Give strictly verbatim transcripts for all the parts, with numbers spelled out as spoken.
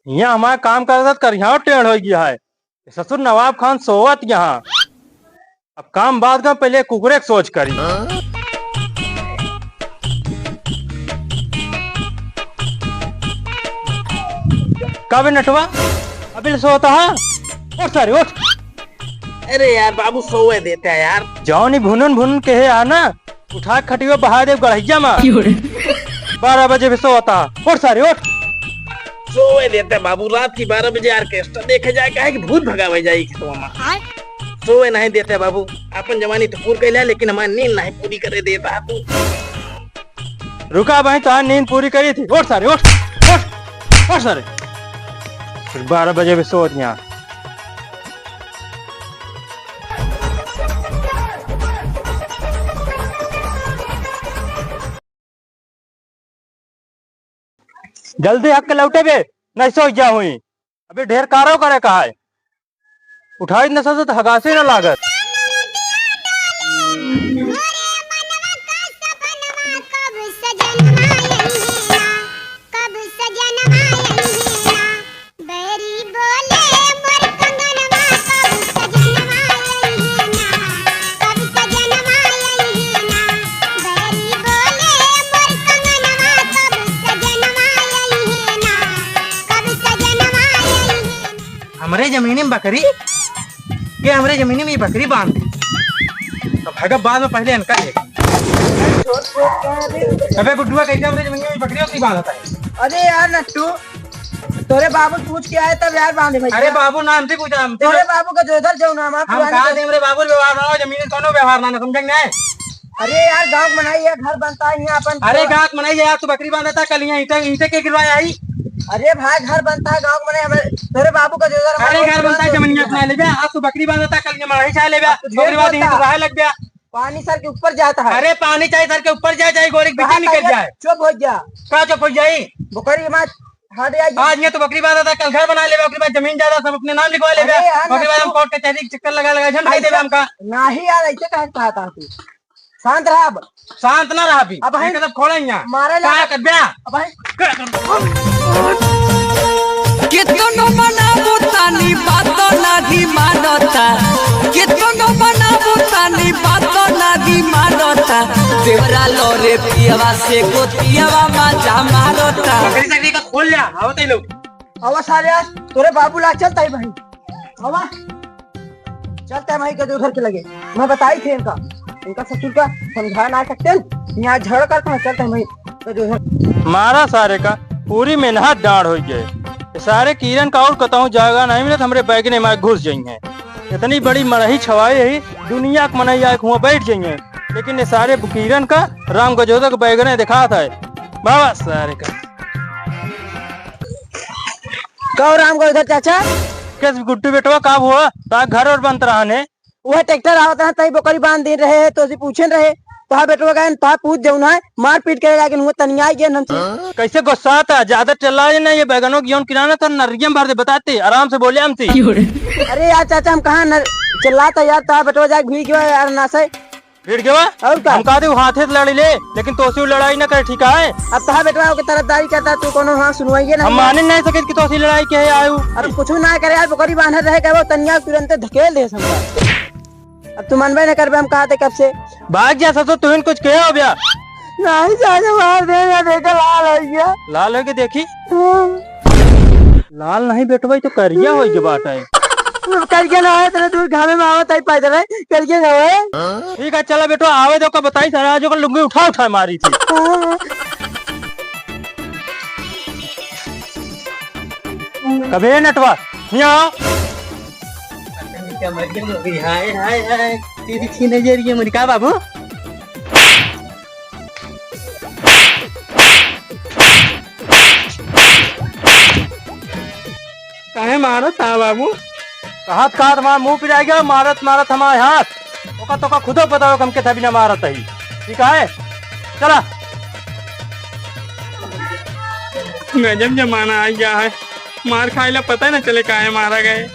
हियाँ हमार काम करत करत करिहाव टेढ़ होइ गया है। ससुर नवाब खान सोवत यहाँ। अब काम बाद का, पहिले कुकुरे के सोच करी। का बे नटवा, अबे ले सोवत हा? उठ सारे, उठ। अरे यार बाबू, सोवे देते हैं यार। जौनी भुनुन भुनुन कहे आ ना, उठा के खटियो बहा देब गड़हिया मा। क्यों रे? बारह बजे भी सोवत हा। उठ सारे, उठ। सोवे देते बाबू, रात की बारह बजे orchestra देखे जाए, काहे कि भूत भगावे जाए खेतवा मा। आय। सोवे नहीं देते बाबू, अपन जवानी तो पूर कैला, लेकिन हमारी नींद नहीं पूरी करे देता तू। रुका भाई, तो नींद पूरी करी थी। उठ सारे, उठ, उठ, उठ सारे। फिर बारह बजे भी सोवत यहाँ। जल्दी हक लौटे बे, नहीं सो जा हुई। अबे ढेर कारो करे का है, उठाई न ससुर तो हगासे न लागत। हमरे जमीनी में बकरी? के हमरे जमीनी में ये बकरी बांध दी? तो भागा, बाद में पहले इनका देख। अबे गुड्डुआ, कैसे हमरे जमीनी में बकरी होती बांधता है? अरे यार नट्टू, तोरे बाबू पूछ के आए तब यार बांधे भाई। अरे बाबू ना, हमसे पूछा, हमसे तोरे बाबू का जो इधर जाऊ ना, हम हम पुराने कहा दे, हमरे बाबू व्यवहार ना हो, जमीन में कौनो व्यवहार ना, ना समझेंगे। अरे यार, गाँव बनाई है, घर बनता है यहाँ अपन। अरे गाँव बनाई है यार, तू बकरी बांधता, कल यहाँ ईंटे, ईंटे के गिरवाए आई। अरे भाई, घर बनता है, गाँव बनाई, हमें तेरे बाबू का जो इधर अरे हमारे घर बनता है, जमीनिया बना ले बे, आज तू बकरी बांधता, कल ये मड़ही चाहे ले बे, अब तो ढेर बकरी बांध बोलता। तो रहा लग गया। पानी सर के ऊपर जाता है। अरे पानी चाहे सर के ऊपर जाए, चाहे गोरी के पीछे निकल जाए। चुप हो जा। का चुप हो जाई? बकरी मत हट जाए। आज ये तो बकरी बांधता, कल घर बना ले बे, ओकरे बाद जमीन जायदाद सब अपने नाम लिखवा ले बे। अरे यार, ओकरे बाद हम नट्टू। कोर्ट कचहरी के चक्कर लगा लगा झंड दे दे ऐसा हमका। नहीं यार, ऐसे कहे कहता तू? शांत रह अब। शांत ना रह अभी। अब भाई, इनका सब खोला ही यहाँ। मारे का लगा। कर बे? अब भाई। केतनो मनाबो तानी बात नाही मानता, केतनो मनाबो तानी बात नाही मानता। देवरा लोरे पियवा से गोतियवा मजा मारता। बकरी सकरी का खोल लिया, आवत ही लोग। आवा सारे, आज तोरे बाबू ला चलता है भाई। आवा। चलते हैं वहीं गजोधर के लगे, मैं बताई थे इनका, इनका ससुर का समझा ना सकते हैं, यहाँ झगड़ा करते हैं, चलते हैं वहीं गजोधर। मारा सारे का, पूरी मेहनत डांड हो गए। ये सारे कीरन का और कतहूँ जगह नहीं मिलत, हमरे बैगने में घुस जाई हैं। इतनी बड़ी मड़ही छवाई है, दुनिया के मनई आके हुआ बैठ जाई हैं, लेकिन ये सारे कीरन का राम गजोधर के बैगने दिखात है। बाबा सारे का। का हो राम गजोधर चाचा? किस गुड्डू बेटवा का हुआ? ता घर और बनत रहने? वह ट्रैक्टर आवत रहा, तही बकरी बांध दे रहे हैं, तो उसे पूछे रहे, तोहार बेटवा गए, तोहार पूछ जौन है, मारपीट करे लागे, हुआ तनियाई गए हमसे। कैसे गुस्सा था? ज्यादा चिल्लाए ना, ये बैगनों की जौन किराना था, नरियम भर दे, बताते, आराम से बोले हमसे। अरे यार चाचा, हम कहाँ नर-, चिल्लाता यार, तोहार बेटवा जाके भीड़ गया यार, ना से। भिड़ गवा? और का? हम कहते वो हाथे से लड़ ले, लेकिन तोसे वो लड़ाई ना करे, ठीक है? अब तोहार बेटवा के तरफदारी करता, तू कोनो हाँ सुनवाइए ना हम यार। माने नहीं सके कि तोसे लड़ाई के है आयु। अरे कुछ ना करे यार, बकरी बांधत रहे, कहे वो तनिया तुरंत धकेल दे हमका। अब तू मनबे न करबे, हम कहते कब से। भाग जा ससुर, तुहिन कुछ कहे हो बया। नहीं जाने मार दे, या बेटा लाल हो गया। लाल हो के देखी। हाँ। लाल नहीं बेटवा, ई तो करिया होइ के बाटे। करिया ना है, तेरे दूर घामे में आवत आई पैदल है, करिया ना है। ठीक है, चला बेटवा, आवे दो का बताई सारा, आज ओकर लुंगी उठा उठा मारी थी। कबे नटवा, हियाँ आओ। क्या मर गया, मर गया। हाय, हाय, हाय। तेरी छी नजरिया मरी का बाबू? काहे मारत हा बाबू? कहत कहत हमार मुंह पिराई गया, मारत मारत हमारे हाथ। ओका तोका खुदो बताओ, हम के था बिना मारत ही। ठीक है, चला। गजब जमाना आ गया है, मार खाए ला पता ही ना चले काहे मारा गए।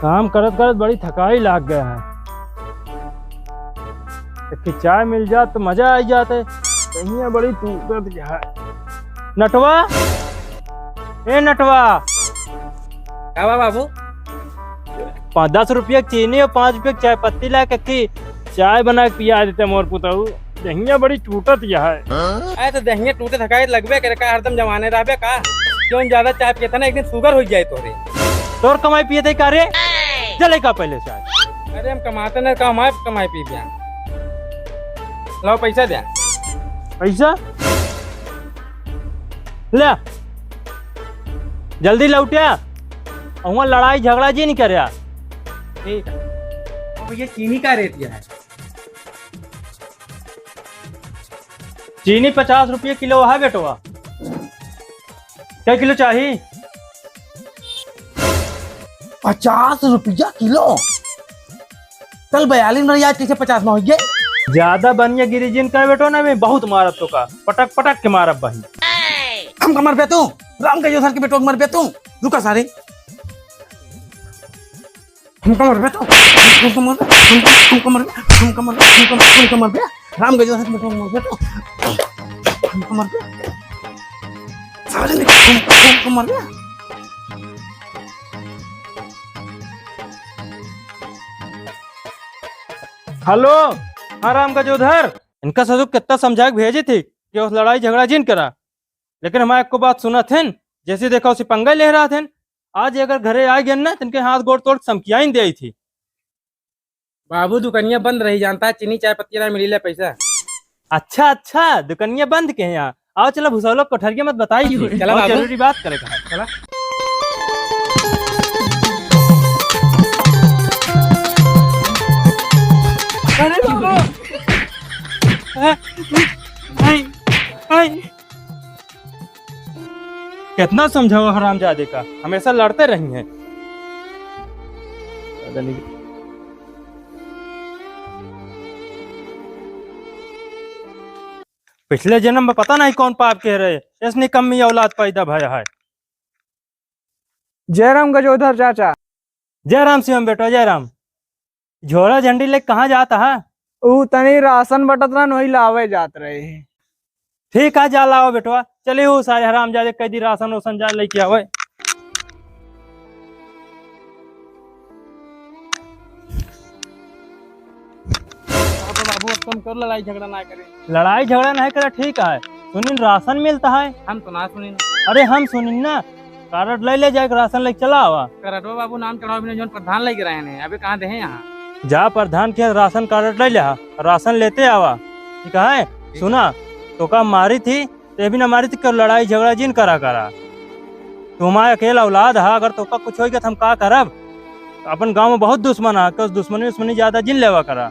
काम करत करत बड़ी थकाई लाग गया है। एक ठे चाय मिल जात तो मजा आई जात है। कहीं बड़ी तू करत क्या है? नटवा, ए नटवा। का बा बाबू? पाँच, दस रुपया के चीनी और पाँच रुपया के चाय पत्ती ला के की चाय बना के पिया देते मोर पुतऊ। देहिया बड़ी टूटत यह है। अरे तो देहिया टूटे थकाई लगबे करे का, हरदम जवाने रहबे का? जौन ज्यादा चाय पिए था ना, एक दिन शुगर हो जाए तोरे। तोर कमाई पिए थे का रे? चले का पहले से आज। अरे हम कमाते ना, का हमारे कमाई पी गया। लाओ पैसा दे। पैसा? ले। जल्दी लौटिया। वहाँ लड़ाई झगड़ा जी नहीं करे। ठीक है। अब ये चीनी का रेट है? चीनी पचास रुपये किलो है बेटवा। कै किलो चाही? पचास रुपया किलो? कल बयालीस में, आज कैसे पचास में हो गए? ज्यादा बनिया गिरी जिन कर बेटो ना, मैं बहुत मारब तो का, पटक पटक के मारब बहिन। हमका मरबे तू, राम का जोधर के बेटो के मरबे तू। रुका सारे। हमका मरबे तो, हमका मरबे, हमका, हमका मरबे, हमका मरबे, हमका, हमका मरबे, राम गजोधर हमका मरबे तो, हमका मरबे, साले ने हम, हमका मरबे। हेलो, हाँ राम गजोधर, इनका ससुर कितना समझा के भेजी थी कि उस लड़ाई झगड़ा जिन करा, लेकिन हमारे एको बात सुनत हन, जैसे देखा उसे पंगा ले रहा थे। आज अगर घरे आ गए ना, तो इनके हाथ गोड़ तोड़ के समकियाइन दे आई थी। बाबू, दुकनिया बंद रही, जानता है, चीनी चाय पत्ती ना मिली ले पैसा। अच्छा, अच्छा, दुकनिया बंद के हैं यहाँ। आओ, चला भुसौलो कोठरिया मत बताई थी। चला बहुत बाबू। जरूरी बात करे का है। चला। अरे बाबू। आई, आई। कितना समझाओ हरामजादे का, हमेशा लड़ते रही हैं। पता नहीं। पिछले जन्म में पता नहीं कौन पाप के रहे, इसने कम में औलाद पैदा भया है। जय राम गजोधर चाचा। जय राम शिवम बेटवा, जय राम। झोला झंडी लेके कहाँ जात हा? ऊ तनी राशन बटत रहन, वही लावे जात रहे। ठीक है, जा लाओ बेटवा। चलिए, वो सारे हरामजादे कह दी राशन ओसन जा लेके आवे। बाबू, बाबू, अब तुम क्यों लड़ाई झगड़ा ना करे? लड़ाई झगड़ा नहीं करे, ठीक है। सुनिन, राशन मिलता है। हम तो ना सुनिन। अरे, हम सुनिन ना, कार्ड ले ले जाए, राशन लेके चला आवा। करटवा बाबू नाम चढ़ाओ, बिना जौन प्रधान लेके रहे हैं, अबे कहाँ दे हैं यहाँ? जा प्रधान के राशन कार्ड ले ले हा, राशन लेते आवा। ठीक है, ठीक। सुना, तोका मारी थी, ते भी ना मारी थी, क्यों लड़ाई झगड़ा जिन करा करा। तू हमारे अकेला औलाद हा, अगर तोका कुछ होइगा तो हम का करब? अपन गाँव में बहुत दुश्मन हा, क्यों दुश्मनी उश्मनी ज्यादा जिन लेवा करा।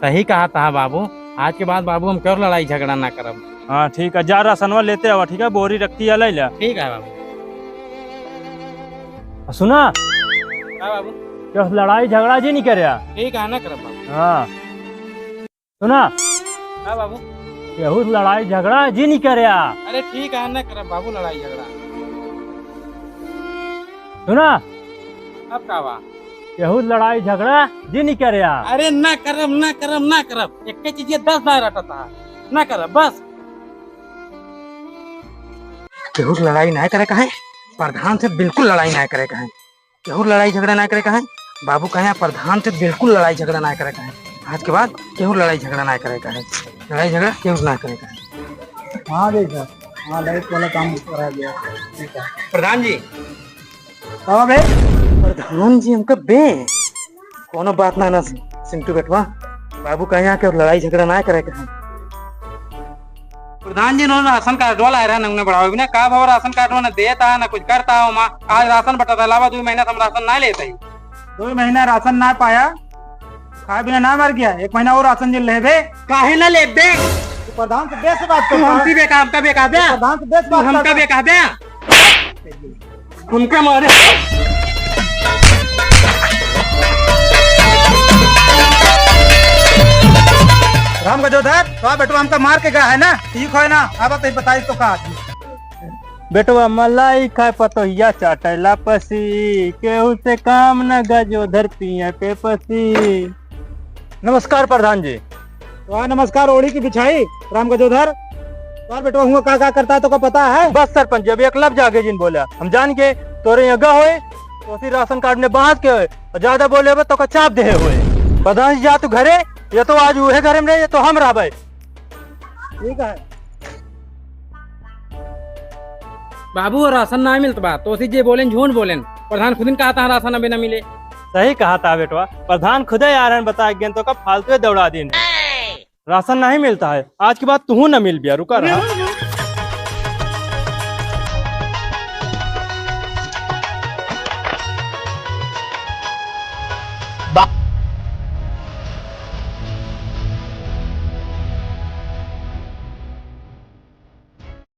सही कहा था बाबू, आज के बाद बाबू हम क्यों लड़ाई झगड़ा ना करब। हाँ ठीक है, जा राशनवा लेते आवा, ठीक है, बोरी रखती है, ले ला। ठीक है बाबू। आ, सुना। हाँ बाबू। क्यों लड़ाई झगड़ा जी नहीं करे? ठीक है, ना करब बाबू। हाँ। सुना। हाँ बाबू। केहू से लड़ाई झगड़ा जी नहीं करे। अरे ठीक है, ना करब बाबू लड़ाई झगड़ा। सुना। अब का बा? केहू से लड़ाई झगड़ा जी नहीं करे। अरे ना करब, ना करब, ना करब। एक चीज ये दस बार रटता है, ना करब बस। केहू से लड़ाई ना करे का है, प्रधान से बिल्कुल लड़ाई ना करे का है। केहू लड़ाई झगड़ा ना करे का है। बाबू कहे, प्रधान से बिल्कुल लड़ाई झगड़ा ना करे का है। आज के बाद केहू लड़ाई झगड़ा ना करे का है। लड़ाई झगड़ा केहू ना करे का है। हाँ देखा, हाँ, लाइट वाला काम करा गया। ठीक है। प्रधान जी। का बे? प्रधान जी हमका बे। कोनो बात ना, ना सिंटू बेटवा। बाबू कहे, यहाँ के लड़ाई झगड़ा ना करे का है। प्रधान जी, इन्होंने राशन कार्डवा लाए रहे, नंगने बढ़ाओ बिना का भाव राशन कार्डवा ना देता, ना कुछ करता हो माँ। आज राशन बटा था, अलावा दो महीना से हम राशन ना लेते ही। दो महीना राशन ना पाया, खाए बिना ना मर गया, एक महीना और राशन जी लेबे। काहे ना लेबे? तू प्रधान से बेस बात कर। तू हमसे बेकार, हमका बेकार बे। प्रधान से बेस तू बात हमका कर। बेकार बे। हमका मारे। राम गजोधर, तो बेटवा हमका मार के गया है ना? ठीक है ना? अब तो बताई तो का आदमी। बेटवा मलाई खाए पतोहिया चाटे लापसी, केहू से काम न गजोधर पिए पेपसी। नमस्कार प्रधान जी। वाह, नमस्कार ओढ़ी की बिछाई राम गजोधर। और बेटवा हुआ का का करता है, तोका पता है? बस सरपंच जी, अब एक लफ्ज आगे जिन बोला। हम जान के तोरे यहाँ गा होए, तो उसी राशन कार्ड में बांध के होए, और ज्यादा बोले बा तोका चाप देहे होए। प्रधान जी जा तू घरे, या तो आज उहे घरे में रहे, या तो हम रहबे। ठीक है। बाबू, राशन ना मिलत बा, तो उसी जे बोलेन झूठ बोलेन। प्रधान खुदिन कहत है राशन अबे ना मिले। सही कहत है बेटवा, प्रधान खुदे आ रहन बताए गेन तोका फालतू दौड़ा दिन। राशन नहीं मिलता है, आज के बाद तुहू न मिलबिया, रुका रहा।